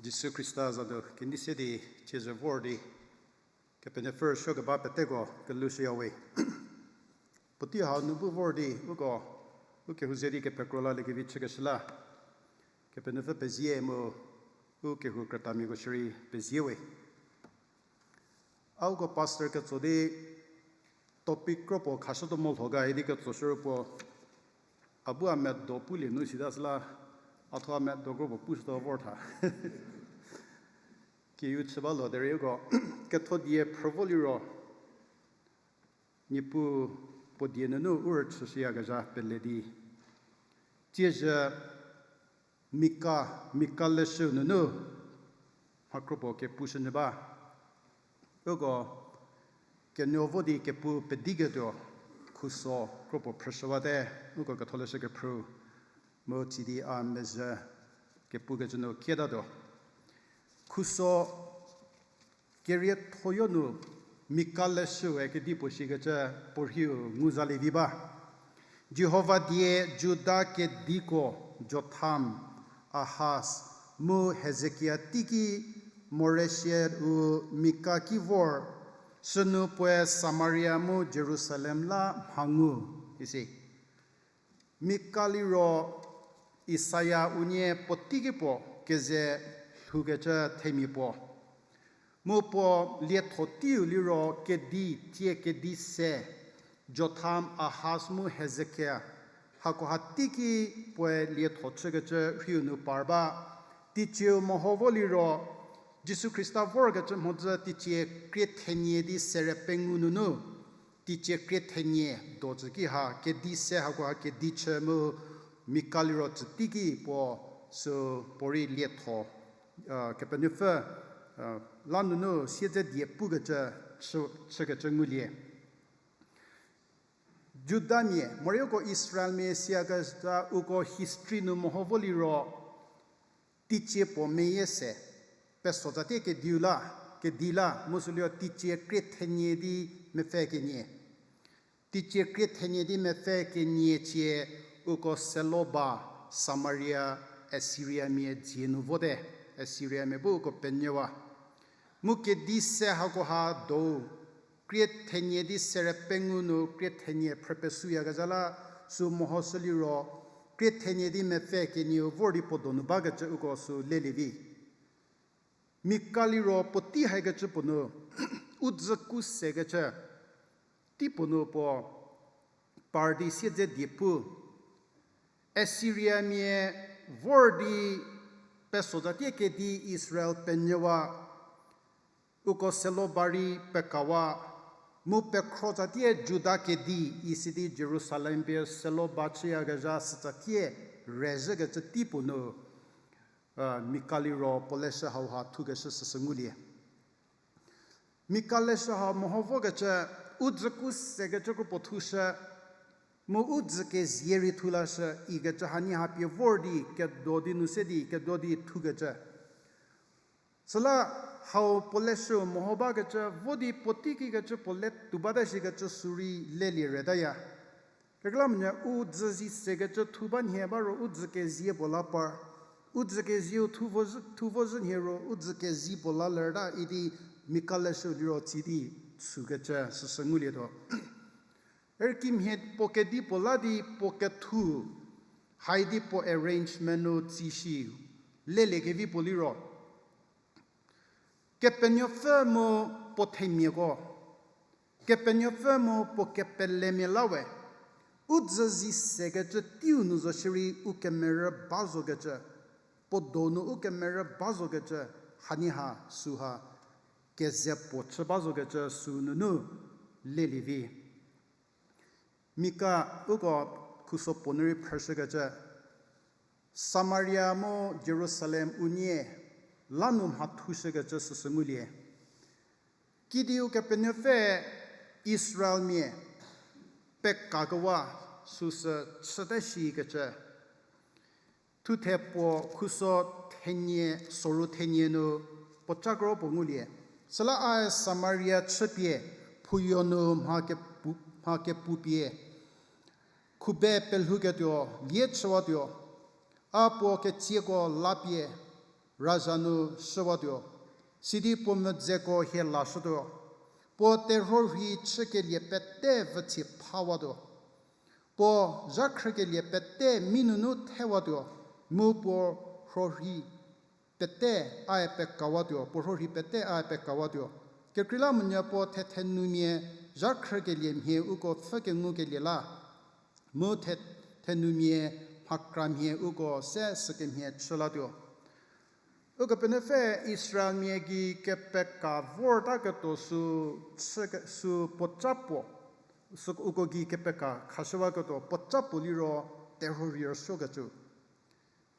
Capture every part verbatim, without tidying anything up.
Jisu Khrista za nu kenei se di, tsiezhü vor di, Kepenuopfü rüsuo keba peteko kelushüyawe. Puotei hau nu bu vor di, uko, u kehou ze di kepekro laliekevi chükeshü la, Kepenuopfü pezie mu, u kehou krütamiako shierei pezie we. A uko pastor ketso di topic kropuo khashütuo mo lho ga idi ketsoshü ro puo, a bu a medo pulie nu sita süla, a thuo a medo kropuo pushütuo vor tha. Kiu chü ba lo derei uko, ketho die phrü vo liro, Niepuu puo die nunu u rüchüshüyakezha pele di. Tsiezhü Mika, Mika leshü nunu mha kropuo kepushünyü ba. Uko kenuo vo di kepu pediketuo khuso kropuo phrüshüwate, uko ketholeshü kephrü mu tsi di a mezhü kepukecü nu kietatuo. Khuso keriethoyo nu Mika leshüe kedipuo shikecü puo rhiu ngu zalie vi ba. Jihova die Juda kediko Jotham, Ahaz, mu Hezekia teiki Moreshet-u Mika ki vor, sünu puoe Samaria mu Jerusalem la mha ngu, isi. Mika liro Isaia unie puotei ki puo keze lhoukecü themia puo. Mu puo lietho teiu liro kedi, tie kedi se, Jotham, Ahaz mu Hezekia, hakoha teiki puoe lietho chükecü rhiu nu par ba. Teicieu meho vo liro, Jisu Khrista vorkecü mhodzü teicie krie thenie di sere pengou nunu, teicie krie thenie do tsü ki ha, kedi se hakoha kedi chü mu Mika liro tsü teiki puo sü puorei lietho, Kepenuopfü la nunu siedze die pukecü chü, chükecü ngulie. Judamia, morieko Israelmia siakecü uko history nu meho vo liro, teicie puo meyie se, peso tsatie kediu la, kedi la, mu sü liro teicie krie thenie di mepfü kenie. Teicie krie thenie di mepfü kenie cie uko selo ba Samaria, Assiriamia dzie nu vote, Assiriamia bu uko penyüwa. Mu kedi se hakoha dou, krie thenie di sere pengou nu krie thenie phrü pesuyakezha la, sü mehoshü liro, krie thenie di mepfü kenieu vor di puo donu bakecü uko sü lelie vi. Mika liro puotei haikecü puo nu, u dzü ku sekecü, tei puo nu puo, par di siedze die pu. Assiriamia vor di peso tsatie kedi Israel penyüwa, uko selo ba rei pekawa, mu pekhro tsatie Juda kedi isi di Jerusalem pie selo ba chüyakezha sü tsatie rezhükecü tei puo nu, Mika liro puo leshü hauha thukeshü süsü ngulie. Mika leshü hau meho vokecü, u dzü ku sekecü kropuo thushü, mu u dzü kezie rei thu lashü ikecü hanie ha pie vor di kedo di nu se di kedo di thukecü. Süla hau puo leshü meho bakecü vo di puotei kikecü puo le tuo bata shikecü sü rei lelie retaya. Kekreilamonyü u dzü zi sekecü thu ba nhie ba ro u dzü kezie puo la par, u dzü kezieu thu vo zhü, thu vo zhü nhie ro u dzü kezie puo la lerta idi Mika leshü liro tsi di sükecü süsü ngulietuo. Erkimhie puo kedi puo la di puo kethu, haidi puo arrangement nu tsi shi, lelie kevi puo liro. Kepenuopfü mu puo themiako, Kepenuopfü mu puo kepelemia la we, u dzü zi sekecü teiu nu zo shierei u kemerü ba zokecü, puo donu u kemerü ba zokecü, hanie ha süha keze puo chü ba zokecü sü nunu lelie vi. Mika uko khuso puo nu rei phrüshükecü, Samaria mu Jerusalem unie la nu mhathushükecü süsü ngulie. Kidiu Kepenuopfü Israelmia pekakewa süsü chüte shikecü. Thuthe puo khuso thenie, soru thenie nu puo cakro puo ngulie. Süla ae Samaria chüpie phuyo nu mha kepu, mha kepupie khube pelhouketuo lie chüwatuo. A puo ketsieko lapie raja nu shüwatuo, sidi puo mvüdzeko hie lashütuo. Puo terhuo rhei chükelie pete vütsie phawatuo. Puo zhakhrükelie pete mi nunu thewatuo, mu puo rhuo rhei pete ae pekawatuo, puo rhuo rhei pete ae pekawatuo. Kekreilamonyü puo thethenumia zhakhrükelie mhie uko pfhükengukelie la, mu the-, thenumia mhakra mhie uko se sükemhie chülatuo. Ukepenuopfü Israelmia gei kepeka vortaketuo sü, chü ke-, sü puoca puo, sü uko gei kepeka khashüwaketuo puoca puo liro terhuo rhei rüsuokecü.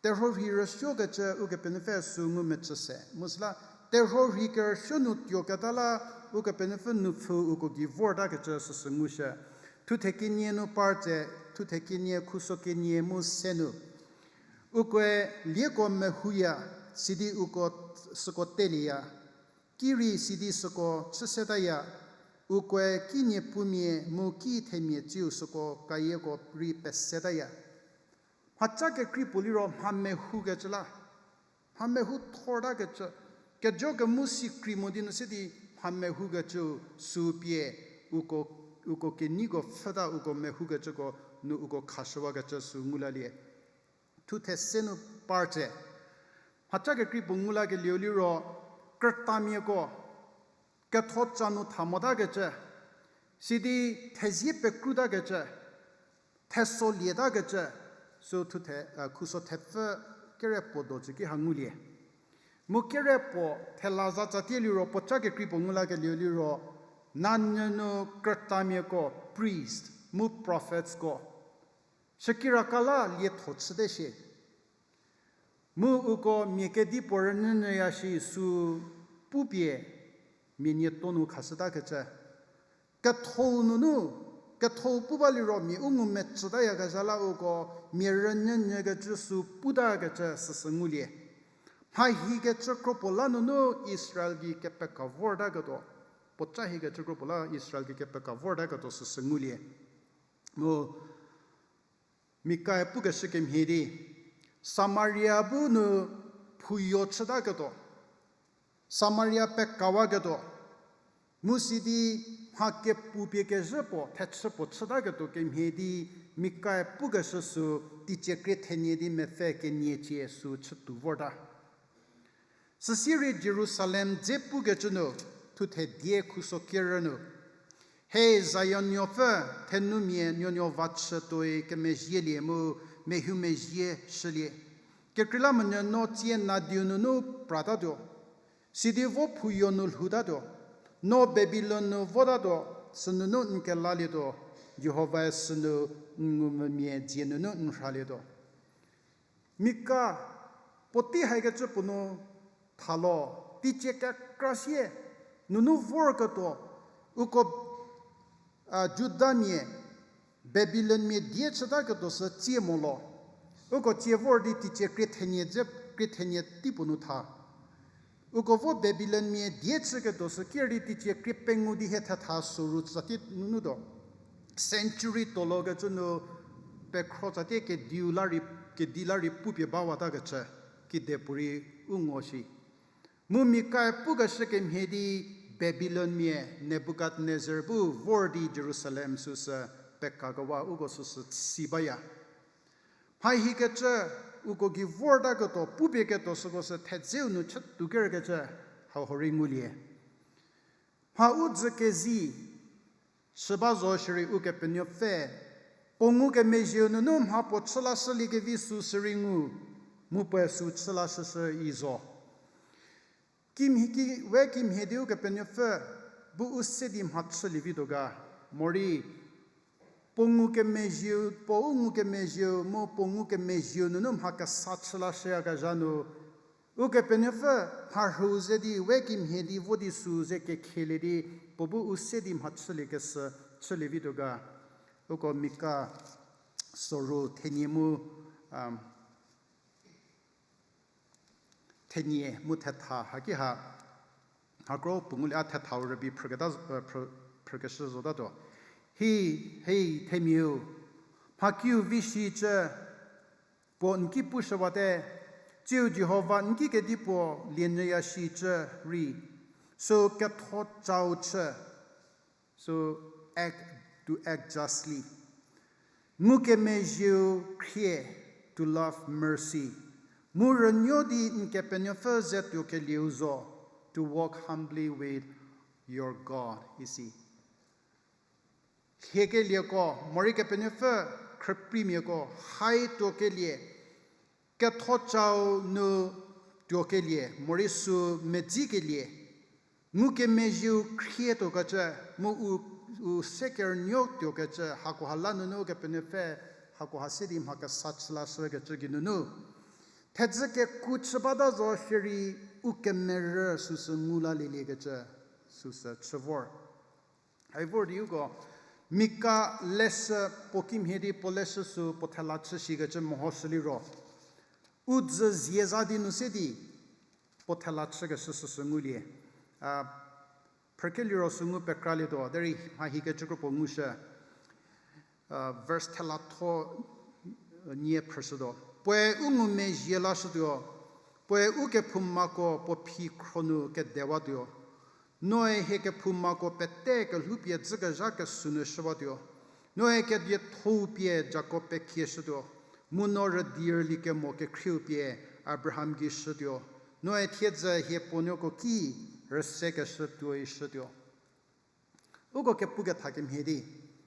Terhuo rhei rüsuokecü Ukepenuopfü sü ngumecü se. Mu süla terhuo rhei kerüsuo nu tuoketa la Ukepenuopfü nupfhü uko gei vortakecü süsü ngushü. Thuthe kenie nu par tse, thuthe kenie khuso kenie mu se nu. Ukoe lieko mehouya, sidi uko süko telieya. Ki rei sidi süko chüsetaya, ukoe ki niepumia mu ki themia tsiu süko kayieko rei pesetaya. Mhaca kekrei puo liro mha mehoukecü la, mha mehouthortakecü, kejo kemu si krei mo di nu se di mha mehoukecüu sü pie uko, uko keneiko pfhüta uko mehoukecüko nu uko khashüwakecü sü ngulalie. Thuthe se nu par tse. Mhaca kekrei puo ngulakelieu liro, krütamiako, ketho ca nu tha motakecü, sidi thezie pekrutakecü, theso lietakecü, sü thuthe, khuso thepfü kere puo do tsü ki ha ngulie. Mu kere puo thela za tsatie liro puoca kekrei puo ngulakelieu liro, nanyü nu krütamiako, priest, mu prophetsko, shükiraka la lietho chüte shie. Mu uko mia kedipuo rünyünyüya shi sü pupie mia nieto nu khashütakecü. Kethou nunu, kethou pu ba liro mia u ngumecütayakezha la uko mia rünyünyükecü sü putakecü süsü ngulie. Mha hikecü kro puo la nunu Israel gei kepeka vortaketuo, puoca hikecü kro puo la Israel gei kepeka vortaketuo süsü ngulie. Mu Mikae pukeshü kemhie di, Samaria bu nu phuyo chütaketuo, Samaria pekawaketuo, mu sidi mha kepu pie kezhü puo thechü puo chütaketuo kemhie di Mikae pukeshü sü teicie krie thenie di mepfü kenie cie sü chütuo vorta. Süsie rei Jerusalem dze pukecü nu, thuthe die khuso kerü nu, He Zion nuopfü, thenumia nuonuo va chütuoi kemezhielie mu mehoumezhie shülie. Kekreilamonyü no tsie nadiu nunu pratatuo, sidi vo phuyo nu lhoutatuo, no Babilon nu votatuo, sünunu n kelalietuo, Jihovae sünu n ngumvümia dzie nunu n rhalietuo. Mika puotei haikecü puo nu thalo, teicie kekra sie, nunu vorketuo, uko, a, Judamia, Babilonmia die chütaketuo sü tsie mo lo. Uko tsie vor di teicie krie thenie dze, krie thenie tei puo nu tha. Uko vo Babilonmia die chüketuo sü ker di teicie krie pengou di hie thetha soru tsatie nunu tuo. Century tolo kecü nu pekhro tsatie kediu la rei, kedi la rei pupie bawatakecü, kedipuorei u ngo shi. Mu Mikae pukeshü kemhie di Babilonmia Nebukadnezar bu vor di Jerusalem süsü pekakewa uko süsü si baya. Mha hikecü uko gei vortaketuo, pupie ketuo süko sü thedzeu nu chütuo kerkecü hauha rei ngulie. Mha u dzü kezi, shü ba zo shierei Ukepenuopfü, puo ngukemezhieu nunu mha puo chü lashüliekevi sü sirei ngu, mu puoe sü chü lashüshü i zo. Kimhie ki, we kimhie di Ukepenuopfü bu u se di mha chülie vituo ga, morei puo ngukemezhieu, puo u ngukemezhieu, mu puo ngukemezhieu nunu mha kesa chü lashüyakezha nu, Ukepenuopfü mharhüu ze di we kimhie di vo di sü ze kekhielie di, puo bu u se di mha chüliekeshü, chülie vituo ga, uko Mika soru thenie mu, um, thenie mu thetha haki ha, hakro puo ngulie a thethau rübei phrüketa, phrü-, phrükeshü zotatuo. Hi, hei themiau, mhakiu vi shicü, puo n ki pushüwate, Tsiu Jihova n ki kedipuo lienyüya shicü rei, sü ketho chau chü, so act, to act justly. Ngukemezhieu khrie, to love mercy. Mu rünuo di n Kepenuopfü ze tuokelieu zo, to walk humbly with your God, isi. Hiekelieko, morei Kepenuopfü khrüprimiako, hai tuokelie, ketho chau nu tuokelie, morei sü medzikelie, ngukemezhieu khrie tuokecü, mu u, u se kerünuo tuokecü, hakoha la nunu Kepenuopfü, hakoha se di mha kesa chü lashükecü geinunu. Thedzü keku chü bata zo shierei u kemerü süsü ngu lalielie kecü, süsü chü vor. Ai vor di uko, Mika leshü puo kimhie di puo leshü sü puo thela chü shikecü mehoshü liro, u dzü zie za di nu se di puo thela chükeshü süsü ngulie. A, phrükeliro sü ngu pekralietuo, derei mha hikecü kro puo ngushü. Verse thela tho, nie phrüshütuo. Puoe u ngumezhie lashütuo, puoe u kephoumako puo phi khro nu kedewatuo. Noe hie kephoumako pete kelhoupie dzükezha kesü nu shüwatuo. Noe kedietho-u pie Jakob pekieshütuo, mu no rüdi rüli kemo kekhrieu pie Abraham gei shütuo. Noe thiedzü hie puonuoko ki rüsekeshü tuoi shütuo. Uko kepu ketha kemhie di,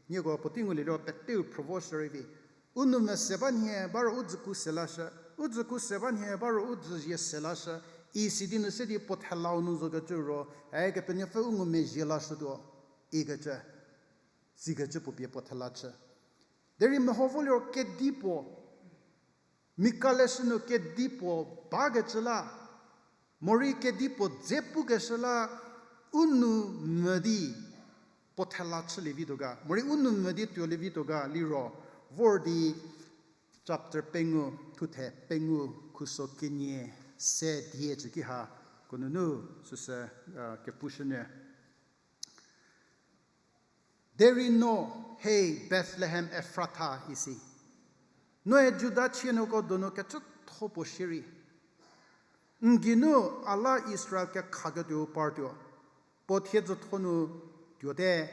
nieko puotei ngulie liro peteu phrü vo shürei vi. U nou mese ba nhie, ba ro u dzüku se lashü. U dzüku se ba nhie, ba ro u dzüzie se lashü. Isi di nu se di puo thelau nu zokecü ro, e Kepenuopfü u ngumezhie lashütuo, ikecü, sikecü puo pie puo thela chü. Derei meho vo liro kedipuo, Mika leshü nu kedipuo bakecü la, morei kedipuo dze pukeshü la, u nou mvü di puo thela chülie vituo ga, morei u nou mvü di tuolie vituo ga liro, vor di chapter pengou, thuthe pengou, khuso kenie se die cü ki hako nunu süsü, a, kepushünyü. Derei no, hei Bethlehem Efratha isi, noe Juda chienuoko donu kecütho puo shierei, n geinu a la Israel kekhaketuou partuo, puo thiedzütho nu tuote,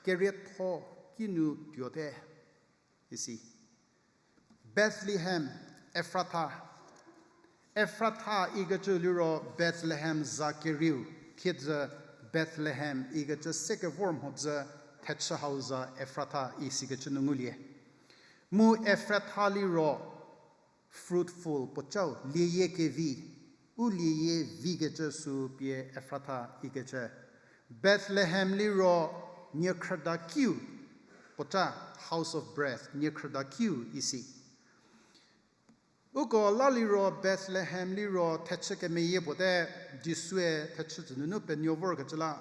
kerietho kinu tuote, isi. Bethlehem Efratha. Efratha ikecü liro Bethlehem za kerieu, thiedzü Bethlehem ikecü se kevor mhodzü thechü hau za Efratha isikecü nu ngulie. Mu Efratha liro fruitful puocau, lieyie kevi, u lieyie vikecü sü pie Efratha ikecü. Bethlehem liro niekhrüda kiu, puoca, house of bread, niekhrüda kiu isi. Uko la liro Bethlehem liro thechü kemeyie puote, Jisue thechü tsü nunu penuo vorkecü la.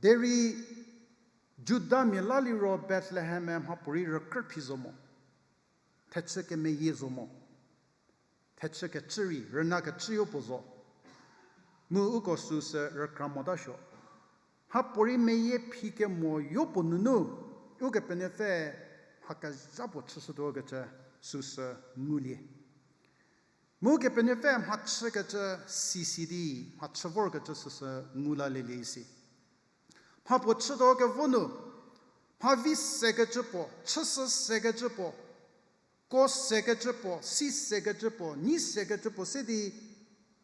Derei Judamia la liro Bethlehem-e mhapuorei rükrü phi zo mo, thechü kemeyie zo mo, thechü kecü rei rüna kecüyo puo zo. Mu uko süsü rükra motasuo. Mhapuorei meyie phi kemo yopuo nunu, Ukepenuopfü mha kezha puo chüshütuokecü süsü ngulie. Mu Ukepenuopfü mhachükecü sisi di, mhachü vorkecü süsü ngu lalielie isi. Mhapuo chütuo kevo nu, mha vi sekecü puo, chüshü sekecü puo, ko sekecü puo, si sekecü puo, nyi sekecü puo se di,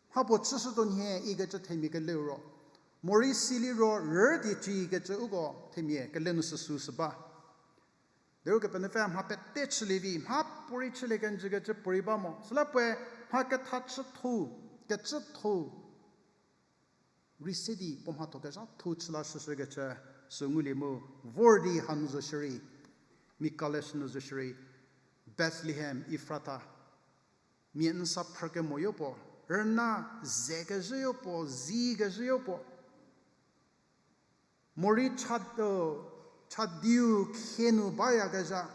mhapuo chüshütuo nhie ikecü themia keleu ro, morei si liro rü di cü ikecü uko themia kele nu süsü sü ba. Derei Ukepenuopfü mha pete chülie vi, mhapuorei chülie kenjükecü puorei ba mo. Süla puoe mha ketha chütho, kecütho rei se di puo mhatho kezhatho chü la shüshükecü sü ngulie mu, vor di hanu zo shierei, Mika leshü nu zo shierei, Bethlehem Efratha, mia n sa phrü kemo yopuo, rüna ze kezhüyo puo, zi kezhüyo puo, morei cha, chadiu khie nu bayakezha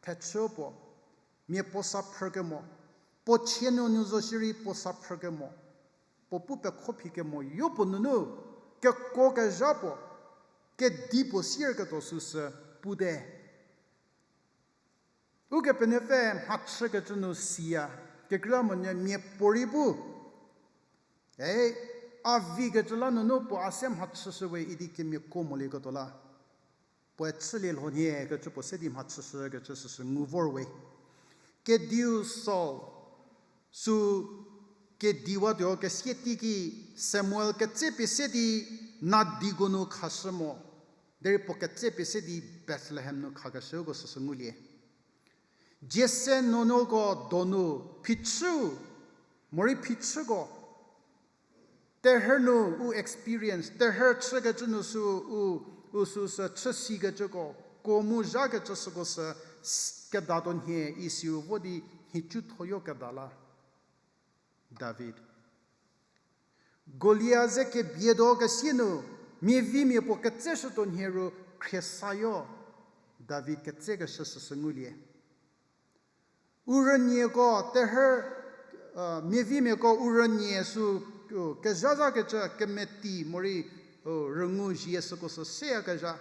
thechü puo, mia puo sa phrü kemo, puo chie nuo nu zo shierei puo sa phrü kemo, puo pu pekho phi kemo yopuo nunu, kekuo kezha puo, kedipuo sierketuo süsü pute. Ukepenuopfü mhachükecü nu siya, Kekreilamonyü miapuorei bu, e, a vikecü la nunu puo a se mhachüshü we idi kemiako molieketuo la. Puoe chülie lhonhie kecü puo se di mhachüshükecü süsü ngu vor we. Kediu Saul, sü kediwatuo kesie teiki Samuel ketsepie se di nadiko nu khashü mo. Derei puo ketsepie se di Bethlehem nu khakeshüko süsü ngulie. Jesse nuonuoko donu phichü, morei phichüko. Terhü nu u experience, terhü chükecü nu sü u, u süsü chü sikecüko, ko mu zhakecü süko sü, kedatuo nhie isiu vo di nhicu thoyo keda la. David. Golia ze kebietuo kesie nu, miavimia puo ketseshütuo nhie ru khriesayo, David ketsekeshü süsü ngulie. U rünieko terhü, miavimiako u rünie sü, kezhazhakecü kemeti morei, rüngu zhie süko sü seyakezha.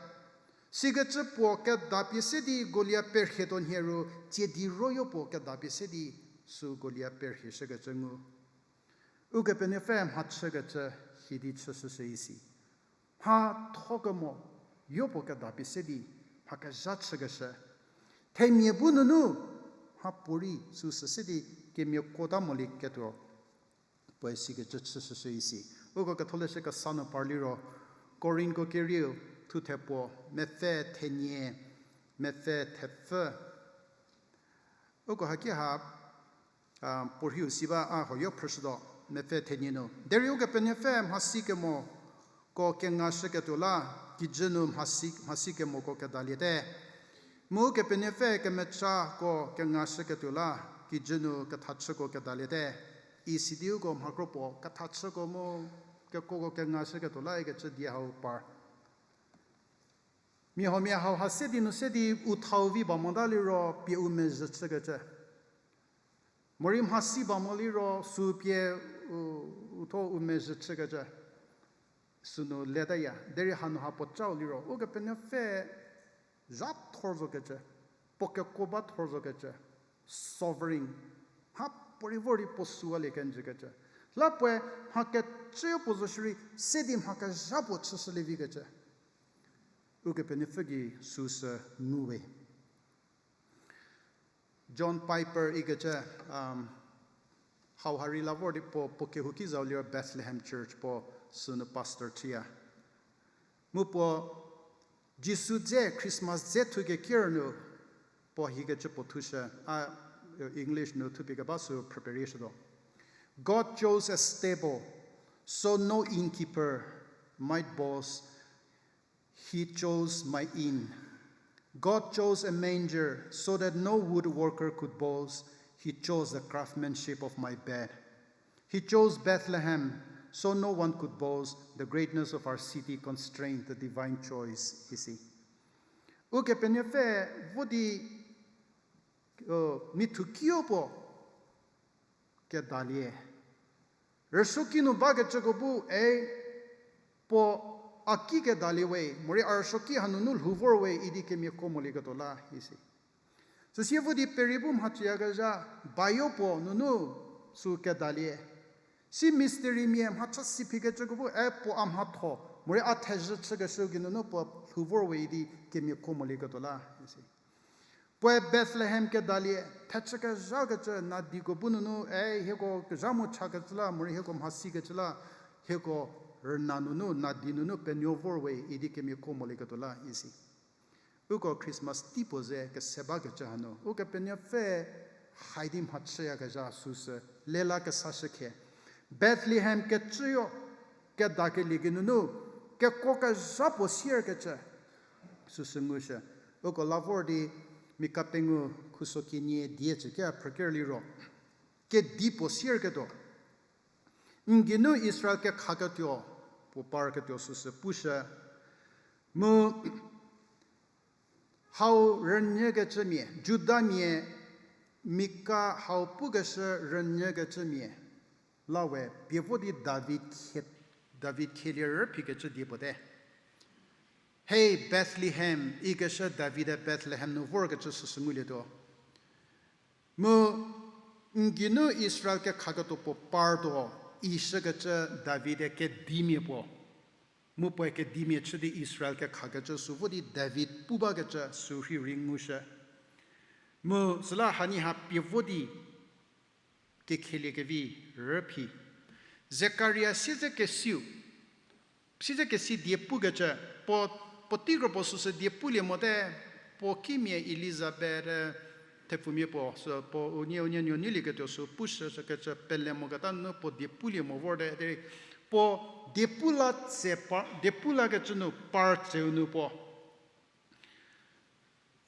Sikecü puo kedapie se di Golia perhietuo nhie ru, tsie di royo puo kedapie se di sü Golia perhieshükecü ngu. Ukepenuopfü mhachükecü sidi chüshüshü isi. Mhatho kemo, yopuo kedapie se di, mha kezha chükeshü. Themia bu nunu, mhapuorei süsü se di, kemiako ta molieketuo. Puoe sikecü chüshüshü isi. Uko ketholeshü kesa nu par liro, Korintko kerieu, thuthe puo, mepfü thenie, mepfü thepfü. Uko haki ha, puorhiu si ba a hoyo phrüshütuo, mepfü thenie nu. Derei Ukepenuopfü mhasi kemoko kengashüketuo la, kijü nu mhasi, mhasi kemoko kedaliete. Mu Ukepenuopfü kemechako kengashüketuo la, kijü nu kethachüko kedaliete. Isi di uko mhakro puo kethachüko mu kekuoko kengashüketuo la ikecü die hau par. Miahomia hau ha se di nu se di u thau vi ba mota liro pie u mezhü chükecü. Morei mhasi ba mo liro sü pie u, u tho u mezhü chükecü. Sünu letaya, derei hanu ha puo cau liro, Ukepenuopfü zha thor zokecü, puo kekuo ba thor zokecü, sovereign, mhapuorei vor di puo süwalie kenjükecü. La puoe mha kecüyo puo zo shierei, se di mha kezha puo chüshülie vikecü. Ukepenuopfü gei süsü ngu we. John Piper ikecü, hau ha rei la vor di puo, puo kehouki zau liro Bethlehem Church puo sünu pastor chüya. Mu puo Jisu dze, Christmas dze thukeker nu puo hikecü puo thushü, a, English nu thupie keba sü phrüperieshütuo. God chose a stable, so no innkeeper might boast, He chose my inn. God chose a manger so that no woodworker could boast. He chose the craftsmanship of my bed. He chose Bethlehem so no one could boast. The greatness of our city constrained the divine choice, isi. Ukepenuopfü vo di, mithukiu puo kedalie. Rüsuoki nu bakecüko bu, e, puo a ki kedalie we, morei a rüsuoki hanunu lhou vor we idi kemiako molieketuo la isi. Süsie vo di peri bu mhachüyakezha, bayo puo nunu sü kedalie. Si mystery mia mhacha si phikecüko bu, e, puo a mhatho, morei a thezhü chükeshü geinunu puo lhou vor we idi kemiako molieketuo la isi. Puoe Bethlehem kedalie, thechükezhakecü nadiko bu nunu, e, hieko zha mu chakecü la, morei hieko mhasikecü la, hieko rüna nunu, nadi nunu penuo vor we idi kemiako molieketuo la isi. Uko Christmas tei puo ze kese bakecü hanu, Ukepenuopfü hai di mhachüyakezha süsü, lela kesashükhe. Bethlehem kecüyo, kedakelie geinunu, kekuokezha puo sierkecü süsü ngushü. Uko la vor di Mika pengou khuso kenie die cüke phrüker liro, kedi puo sierketuo, n geinu Israel kekhaketuo puo parketuo süsü pushü. Mu hau rünyükecümia, Judamia, Mika hau pukeshü rünyükecümia la we pie vo di David khie, David khielie rüphikecü die puo te. Hei Bethlehem, ikeshü Davide Bethlehem nu vorkecü süsü ngulietuo. Mu N geinu Israel kekhaketuo puo partuo, ishükecü David-e kedimia puo. Mu puoe kedimia chü di Israel kekhakecü sü vo di David pu bakecü sü rhei rei ngushü. Mu süla hanie ha pie vo di kekheliekevi rüphi. Zekaria siedze kesiu, siedze kesi die pukecü, puo, puotei kro puo süsü die pulie mote, puo kimia Elizabeth, thepfumia puo, sü puo unie unie nuo neilieketuo sü pushü, sükecü pele moketa nunu puo die pulie mo vorte, derei puo die pu la tse par, die pu lakecü nu par tseu nu puo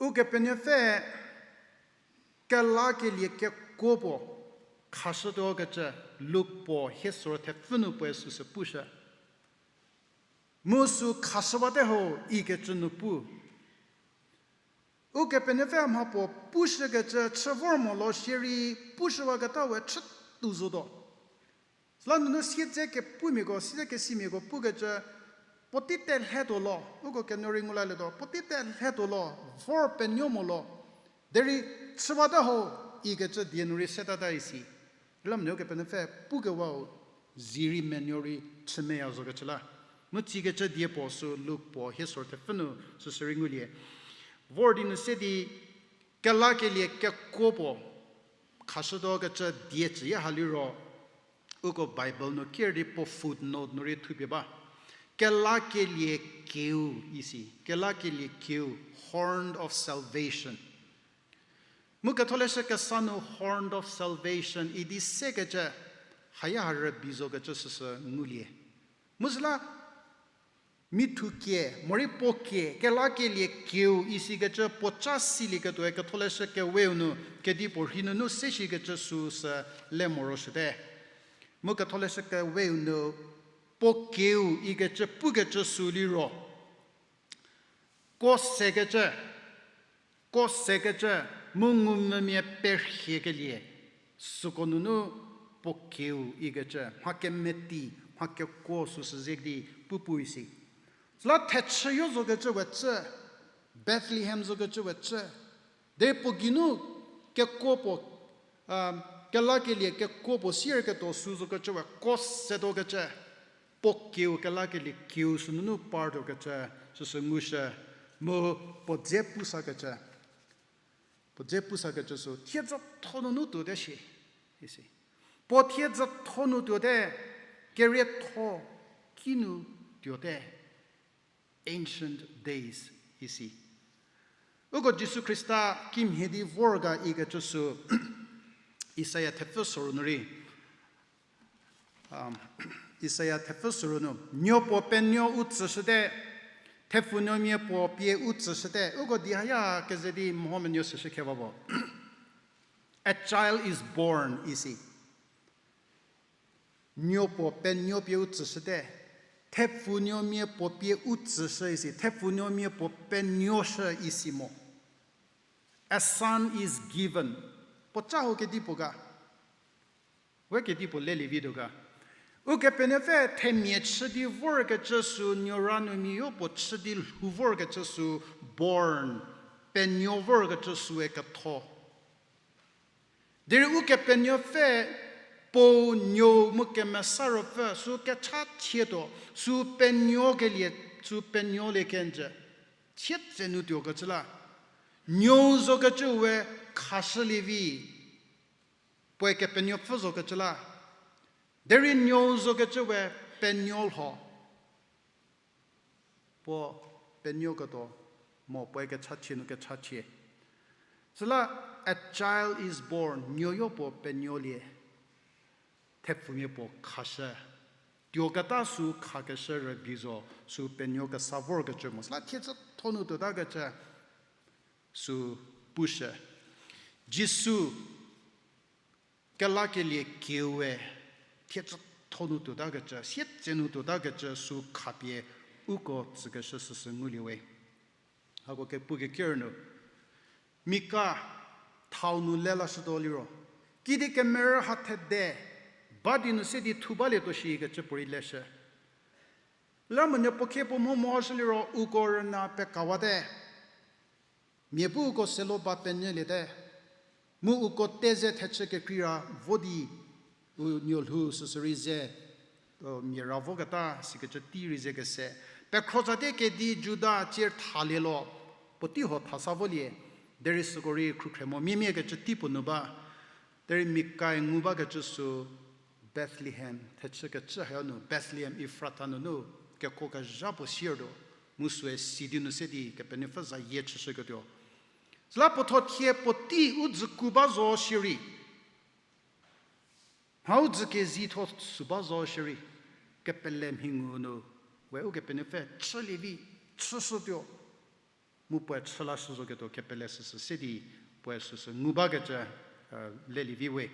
Ukepenuopfü kelakelie kekuo puo khashütuo kecü Luk puo hie soro thepfü nu puoe süsü pushü. Mu sü khashüwate ho ikecü nu pu. Ukepenuopfü mha puo pushükecü chü vor mo lo shierei pushüwaketa we chütou zotuo. Süla nunu siedze kepumiako, siedze kesimiako pukecü, puotei telhetuo lo, uko kenourei ngu lalietuo, puotei telhetuo lo, vor penuo mo lo, derei chüwate ho ikecü die nu rei setata isi. Lamonyü Ukepenuopfü pukewau zie rei menuo rei chümeya zokecü la. Mu tsikecü die puo sü Luk puo hie soro thepfü nu süsü rei ngulie. Vor di nu se di kelakelie kekuo puo khashütuo kecü die cüya ha liro, uko Bible nu kier di puo footnote nu rei thupie ba. Kelakelie kieu isi, kelakelie kieu, horn of salvation. Mu Ketholeshü Kesa nu horn of salvation idi sekecü, haya ha rübei zokecü süsü ngulie. Mu süla, mithukie, morei puo kie, kelakelie kieu isikecü puo ca silieketuoe Ketholeshü Keweu nu, kedipuo rhei nunu seshikecü süsü le morosuote. Mu Ketholeshü Keweu nu, puo kieu ikecü pukecü sü liro, kuo sekecü, kuo sekecü, mu ngumvümia perhiekelie, süko nunu puo kieu ikecü, mha kemeti, mha kekuo süsü ze di pupu isi. Süla thechüyo zokecü we cü, Bethlehem zokecü we cü, derei puo geinu kekuo puo, kelakelie kekuo puo sierketuo sü zokecü we kuo setuokecü, puo kieu kelakelie kieu sünunu partuokecü, süsü ngushü, mu puo dze pusakecü, puo dze pusakecü sü thiedzütho nunu tuote shi, isi. Puo thiedzütho nu tuote, kerietho kinu tuote, ancient days, isi. Uko Jisu Khrista kimhie di vor ga ikecü sü, Isaia thepfü soro nu rei, Isaia thepfü soro nu, nuo puo penuo u tsüshüte, thepfunuomia puo pie u tsüshüte, uko di haya keze di mhomenuo süshü khewa puo. A child is born, isi. Nuo puo penuo pie u tsüshüte, thepfunuomia puo pie u tsüshü isi, thepfunuomia puo penuoshü isi mo. A son is given. Puo ca ho kedipuo ga? We kedipuo lelie vituo ga? Ukepenuopfü themia chü di vorkecü sü, nuoranuomiayo puo chü di lhou vorkecü sü, born, penuo vorkecü süe ketho. Derei Ukepenuopfü Puo, Nuou mu Kemesa Ruopfü sü kechachietuo, sü penuokelie, sü penuolie kenjü, chietse nu tuokecü la. Nuou zokecü we khashülie vi, puoe Kepenuopfü zokecü la. Derei Nuou zokecü we penuo lho. Puo penuoketuo mo puoe kechachie nu kechachie. Süla, a child is born, nuoyo puo penuolie. Thepfumia puo khashü. Tuoketa sü khakeshü rübei zo, sü penuo kesa vorkecü mo. Süla thiecütho nu tuotakecü sü pushü. Jisu kelakelie kieue thiecütho nu tuotakecü, sietse nu tuotakecü sü khapie uko tsükeshü süsü ngulie we. Hako kepu keker nu, Mika thau nu le lashütuo liro, kidi kemerü ha thede ba di nu se di thu balietuo shikecü puorei leshü. Lamonyü puo khie puo mho mhoshü liro uko rüna pekawate. Mia bu uko selo ba penuoliete. Mu uko te ze thechü kekreira vo di u nuolhou süsü rei ze, mia ra voketa sikecü tei rei ze kese. Pekhro tsatie kedi Juda tsie thalie lo, puotei ho thasa volie, derei süko rei khrükhre mo miemia kecü tei puo nu ba, derei Mikae ngu bakecü sü Bethlehem, thechü kecü hau nu, Bethlehem Ephrata nunu, kekuo kezha puo siertuo, mu süe sidi nu se di Kepenuopfü zayie chüshüketuo. Süla puotho thie puotei u dzüku ba zo shierei, mha u dzü kezitho sü ba zo shierei, kepele mhi ngu nu, we Ukepenuopfü chülie vi, chüshütuo, mu puoe chü lashü zoketuo kepele süsü se di, puoe süsü ngu bakecü, lelie vi we.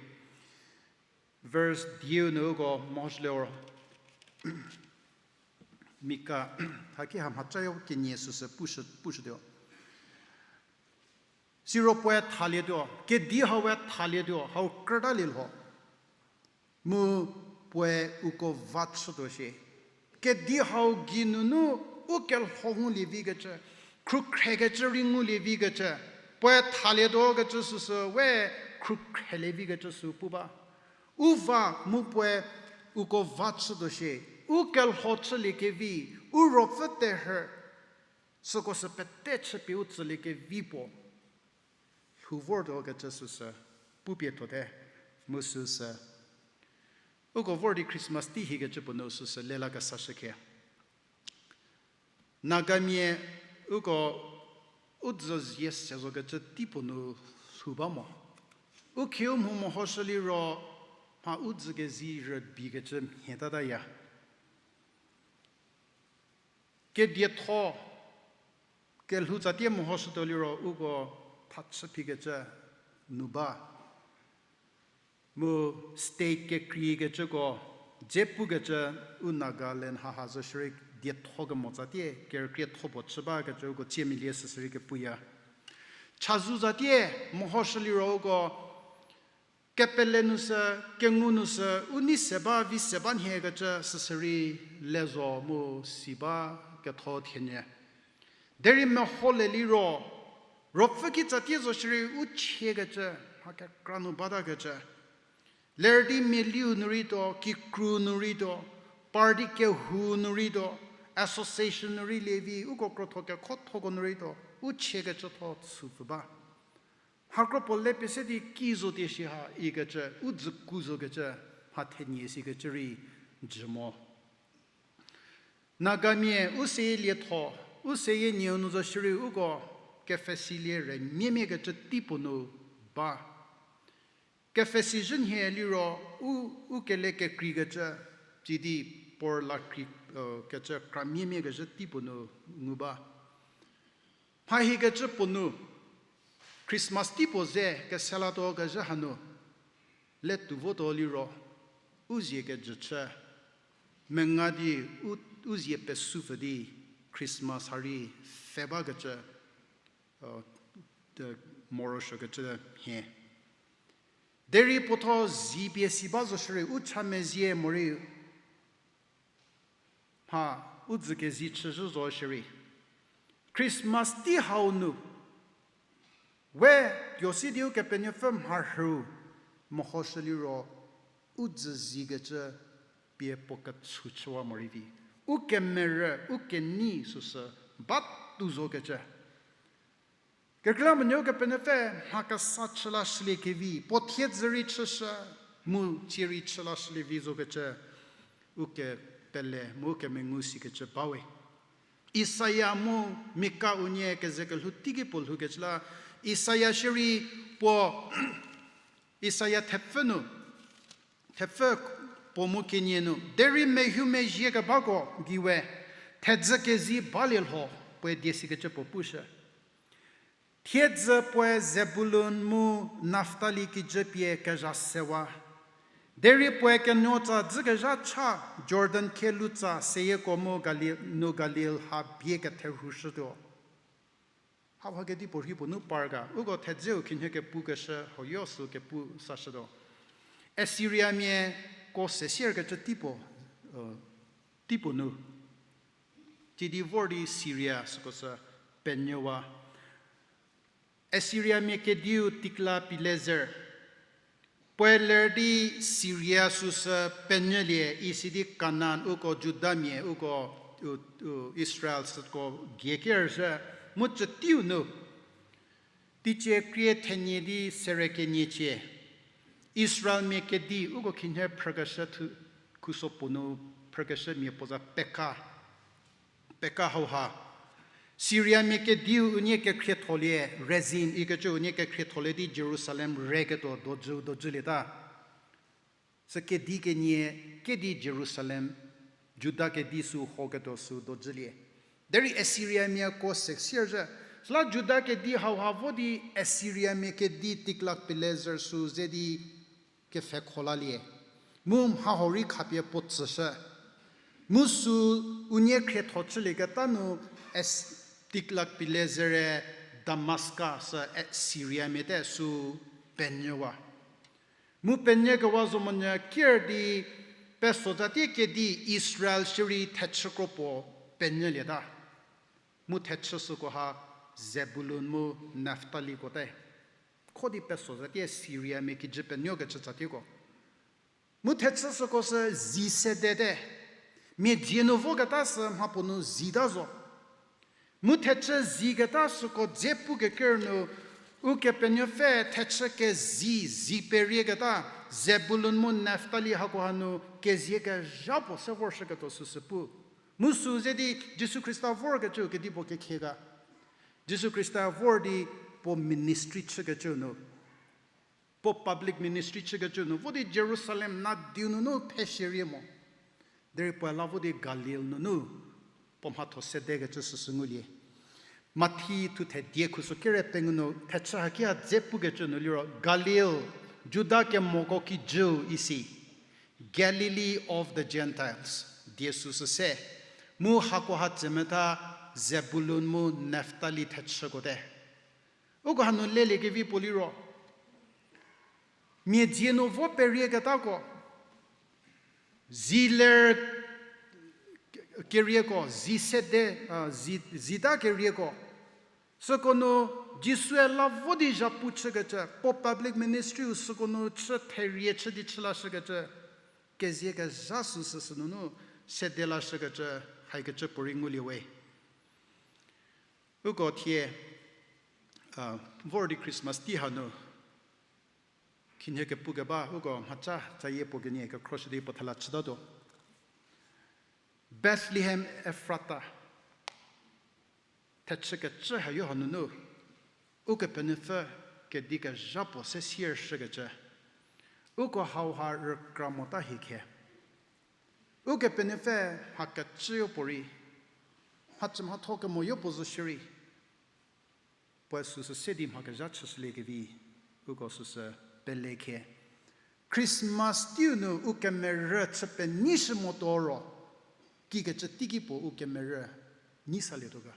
Verse dieu nu uko mhoshülie ro, Mika, haki ha mhacha-u kenie süsü pushü, pushütuo. Siro puoe thalietuo, kedi haue thalietuo, hau krütalie lho. Mu puoe uko va chütuo shie. Kedi hau geinunu u kelho ngulie vikecü, khrükhrekecü rei ngulie vikecü, puoe thalietuo kecü süsü we khrükhrelie vikecü sü pu ba. U va mu puoe uko va chütuo shie, u kelho chülie kevi, u ruopfü terhü, süko sü pete chüpie u tsülie kevi puo lhou vortuo kecü süsü pupie tuote, mu süsü uko vor di Christmas tei hikecü puo nu süsü lelakesashü khe. Nagamia uko u dzü zie se zokecü tei puo nu lhou ba mo. U khieu mho mehoshü liro, mha u dzü kezi rübikecü mhie tataya. Kedietho, kelhou tsatie mehoshütuo liro uko thachü phikecü nu ba. Mu state kekreikecüko dze pukecü u Nagaland haha zo shierei dietho kemo tsatie kerükrietho puo chü bakecü uko tsie melie süsü rei kepuya. Chazou tsatie mehoshü liro uko kepele nu sü, kengu nu sü, u nei se ba, vi se ba nhiekecü süsü rei le zo mu si ba ketho thienyü. Derei meho le liro, ruopfü kitsatie zo shierei u chiekecü, mha kekra nu batakecü. Ler di mialiu nu rei tuo, kikru nu rei tuo, party kehou nu rei tuo, association nu rei lievi, uko krotho kekhothoko nu rei tuo, u chiekecütho chüpfü ba. Mha kro puo le pie se di ki zotie shi ha ikecü, u dzüku zokecü, mha thenie sikecü rei jü mo. Nagamia u seyie lietho, u seyie nieu nu zo shierei uko kepfhesilie rümiemiakecü tei puo nu ba. Kepfhesi zhü nhie liro u, u kele kekreikecü, tsidi por la krei, kecü kramiemiakecü tei puo nu ngu ba. Mha hikecü puo nu, Christmas tei puo ze keselatuo kezhü hanu, letuo votuo liro, u zie kejü chü, menga di u, u zie pesupfü di Christmas ha rei pfhe bakecü, morosuokecü mhie. Derei puotho zi pie si ba zo shierei u cha mezie morei mha u dzü kezi chüzhü zo shierei. Christmas tei hau nu, we tuo si di Ukepenuopfü mharhüu mehoshü liro, u dzü zikecü pie puo ketshu chüwa morei vi. U kemerü, u kenei süsü batuo zokecü. Kekreilamonyü Ukepenuopfü mha kesa chü lashülie kevi, puo thiedzü rei chüshü, mu tsie rei chü lashülie vi zokecü, u kepele mu u kemengu sikecü bawe. Isaia mu Mika unie keze kelhou teiki puo lhoukecü la, Isaia shierei puo, Isaia thepfü nu, thepfü puo mu kenie nu, derei mehu mezhie kebako geiwe, thedzü kezi balie lho, puoe die sikecü puo pushü. Thiedzü puoe Zebulun mu Naftali kijü pie kezha sewa. Derei puoe kenuotsa dzükezha cha Jordan kheloutsa seyieko mu Galil, nu Galil ha bie ketherhushütuo. Hauha kedipuo rhi puo nu par ga, uko thedzeu khinhie kepukeshü hoyo sü kepu sashütuo. Assyriamiako sesierkecü tei puo, tei puo nu. Tsidi vor di Syria süko sü penyüwa. Assyriamia kediu Tiglath-Pileser, puoe ler di Syria süsü penyülie isi di Kanan uko Judamia uko, u, u, Israel süko gei kerüzhü, mu cütiu nu, teicie krie thenie di sere keniecie, Israelmia kedi uko khinhie phrükeshü thu, khuso puo nu phrükeshü mia puo za peka, peka hauha. Syriamia kediu unie kekhrietholie, Rezin ikecü unie kekhrietholie di Jerusalem reketuo dojü dojülieta. Sü kedi kenie, kedi Jerusalem, Juda kedi sü hoketuo sü dojülie. Derei Assyriamiako se sierzhü. Süla Juda kedi hauha vo di Assyriamia kedi Tiglath-Pileser sü ze di kepfhekho lalie. Mu mha hau rei khapie puo tsüshü. Mu sü unie khrietho chülieketa nu As-, Tiglath-Pileser-e Damaska sü Assyriamiate sü penyüwa. Mu penyükewa zo monyü ker di peso zatie kedi Israel shierei thechü kro puo penyülieta. Mu thechü süko ha Zebulun mu Naftalikote. Kho di peso zatie Syriamia kijü penuokecü tsatieko. Mu thechü süko sü zi sedete. Mia dzie nu voketa sü mhapuo nu zita zo. Mu thechü ziketa süko dze pukeker nu, Ukepenuopfü thechü kezi, zi perieketa, Zebulun mu Naftali hako hanu kezie kezha puo se vorshüketuo süsü pu. Mu sü ze di Jisu Khrista vorkecüu kedipuo kekhie ga. Jisu Khrista vor di puo ministry chükecü nu, puo public ministry chükecü nu, vo di Jerusalem nadiu nunu pheshierie mo. Derei puoe la vo di Galil nunu puo mhatho sedekecü süsü ngulie. Mathi thuthe die khuso kere pengou nu thechü hakia dze pukecü nu liro Galil, Juda kemoko kijüu isi, Galilee of the Gentiles, die süsü se. Mu hako ha tsemetha Zebulun mu Naftali thechükote. Uko hanu leliekevi puo liro, mia dzie nu vo perieketako, zi ler kerieko, zi sede, a, zi, zita kerieko. Süko nu Jisue la vo di zhapu chükecü, puo public ministry-u süko nu chü therie chü di chü lashükecü, kezie kezha süsü sünunu sede lashükecü, haikecü puorei ngulie we. Uko thie, a, vor di Christmas tei hanu khinhie kepukeba uko mhaca tsayie puo kenie kekhroshü di puo thela chütatuo. Bethlehem Efrata, thechü kecü hayo hanunu, Ukepenuopfü kedi kezha puo se siershükecü, uko hauha rükra mota hie khe. Ukepenuopfü mha kecüyo puorei, mhacü mhatho kemoyo puo zo shierei, puoe süsü se di mha kezha chüshüliekevi, uko süsü pele khe. Christmas teiu nu ukemerü chü penyishü motuo ro, kikecü teiki puo ukemerü nyi salietuo ga.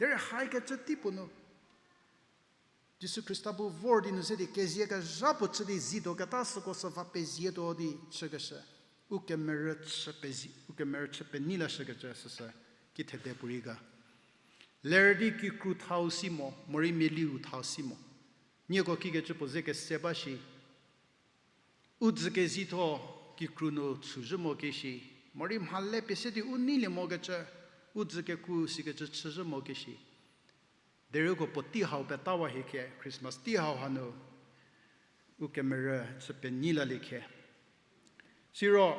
Derei haikecü tei puo nu Jisu Khrista bu vor di nu se di kezie kezha puo chü di zituoketa süko sü va pezietuo di chükeshü. Ukemerü chü pezi, ukemerü chü penyi lashükecü süsü kithede puorei ga. Ler di kikru thau si mo, morei mialiu thau si mo. Nieko kikecü puo ze kese ba shi. U dzü kezitho kikru nu chüzhü mo keshi, morei mhale pie se di u neilie mokecü, u dzü keku sikecü chüzhü mo keshi. Derei uko puotei hau petawa hie khe, Christmas tei hau hanu ukemerü chü penyi lalie khe. Siro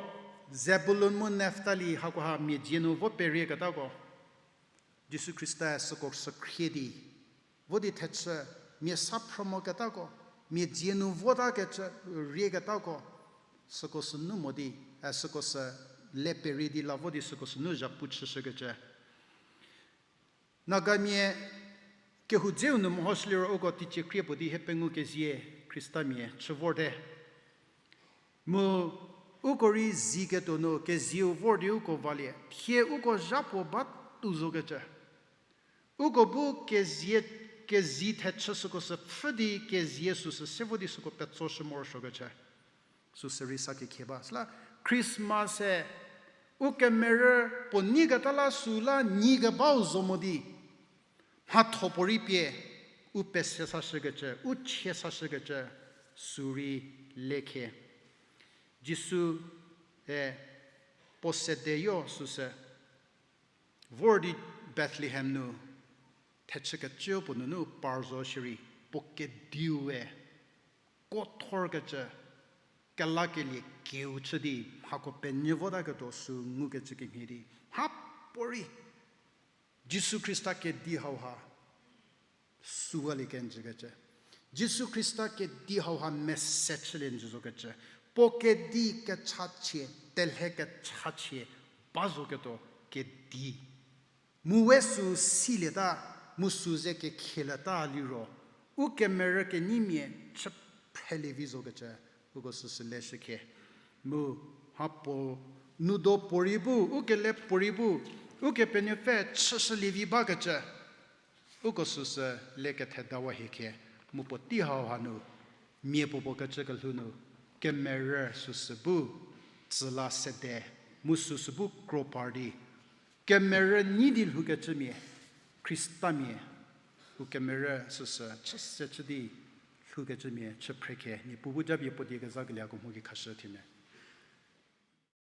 Zebulun mu Naftali hakoha mia dzie nu vo perieketako, Jisu Khrista süko sükhrie di vo di thechü, mia sa phrü moketako, mia dzie nu votakecü rieketako, süko sünu mo di, e, süko sü le perie di la vo di süko sünu zhapu chüshükecü. Nagamia kehou dzeu nu mehoshü liro uko teicie krie puo di hie pengou kezie Khristamia chü vorte. Mu uko rei ziketuo nu kezieu vor di uko valie, thie uko zha puo batuo zokecü. Uko bu kezie, kezi thechü süko sü pfhü di kezie süsü se vo di süko petsoshü morosuokecü. Süsü rei sa kekhie ba. Süla Christmas-e ukemerü puo nyiketa la süla nyikebau zo mo di mhatho puorei pie u pese sashükecü, u chie sashükecü, sü rei lekhe. Jisu-e puo sedeyo süsü, vor di Bethlehem nu thechükecüu puo nunu par zo shierei, puo kediue kuothorkecü, kelakelie kiu chü di, mhako penyü votaketuo sü ngukecü kemhie di, mhapuorei Jisu Khrista kedi hauha süwalie kenjükecü. Jisu Khrista kedi hauha mese chülie njü zokecü. Puo kedi kechachie, telhe kechachie ba zoketuo kedi. Mu we sü silieta, mu sü ze kekhilieta liro, u kemerü kenyimia chü phrelie vi zokecü, uko süsü leshükhe. Mu mhapuo, nu do puorei bu, u kele puorei bu, Ukepenuopfü chüshülie vi bakecü, uko süsü le kethedawa hiekhe, mu puotei hauha nu, mia puo puo kecü kelhou nu, kemerü süsü bu, tsüla sede, mu süsü bu kro par di, kemerü nyi di lhoukecümia, Khristamia, u kemerü süsü chüse chü di lhoukecümia chü phrekhe, Niepuu bu japie puo die kezakelieko mho ki khashü thienyü.